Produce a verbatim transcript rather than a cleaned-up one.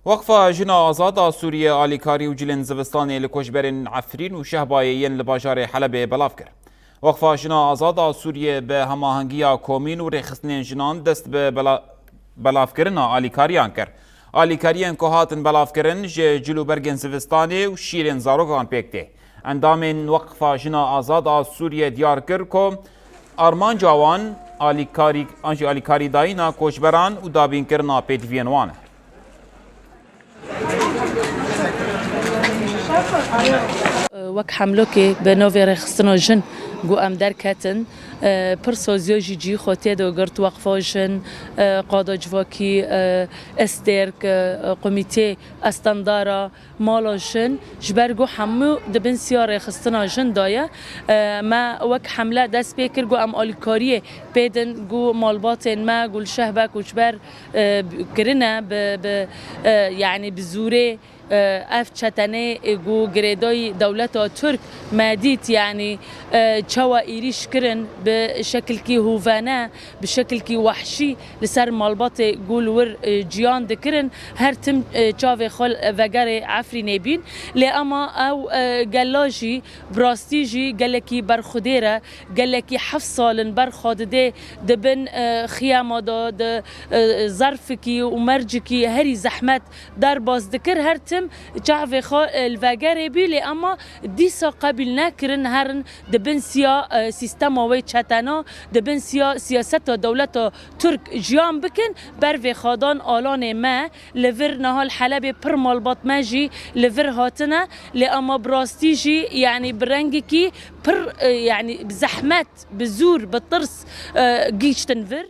Weqfa Jina Azad a Sûriyê alîkarî û cilên zivistanê li koçberên Efrîn û Şehbayê yên li bajarê Helebê belav kir. Weqfa Jina Azad a Sûriyê bi hemahengiya komîn û rêxistinên jinan dest bi bela-, belavkirina alîkariyan kir. Alîkariyên ku hatin belavkirin ji cil û bergên zivistanê û şîrên zarokan pêk tê. Endamên Weqfa Jina Azad a Sûriyê diyar kir ku armanca wan alîkarî, an jî alîkarîdayîna koçberan û dabînkirina pêdiviyên wan e. Wek hemlokê bi navê Rêxistina Jin ku em derketin, pir saziya jî cihê xwe tê de girt, Weqfa Jin, Qada Civakî, Estêrk, Komîtê Estendara Mala Jin, ji ber ku hemû di bin siya Rêxistina Jin de ye. Me wek hemle dest pê kir ku em alîkariyê pê din ku malbatên me ku li Şehba koçber kirine bi, bi, e, yanî bi zûrê, e, ev çetenê, e, ku girêdayî dewleta Tirk me dît, yanî, e, çawa êrîş kirin bi şekilkî hovane, bi şekilkî wehşî li ser malbatê ku li wir, e, ciyan dikirin, her tim, e, çavê xwe vegerê Efrînê bîn. Lê ema ew, e, gela jî bi rastî jî gelekî berxwedêr e, gelekî heft sal in ber xwe didê di bin, e, xiyama de, di, e, zerfikî û mercikî herî zehmet derbas dikir. Her tim çavê xwe, e, li vegerê bî, lê ema dîsa qebîl nekirin herin di bin siya, e, sîstema wê çetena, di bin siya siyaseta dewleta Tirk jiyan bikin. Ber vê xadan alanê me li vir niha li Helebê pir malbat me jî li vir hatine, lê ema bi rastî jî, yanî bi rengekî pir, e, yanî bi zehmet, bi zûr, bi tirs, e, gihîştin vir.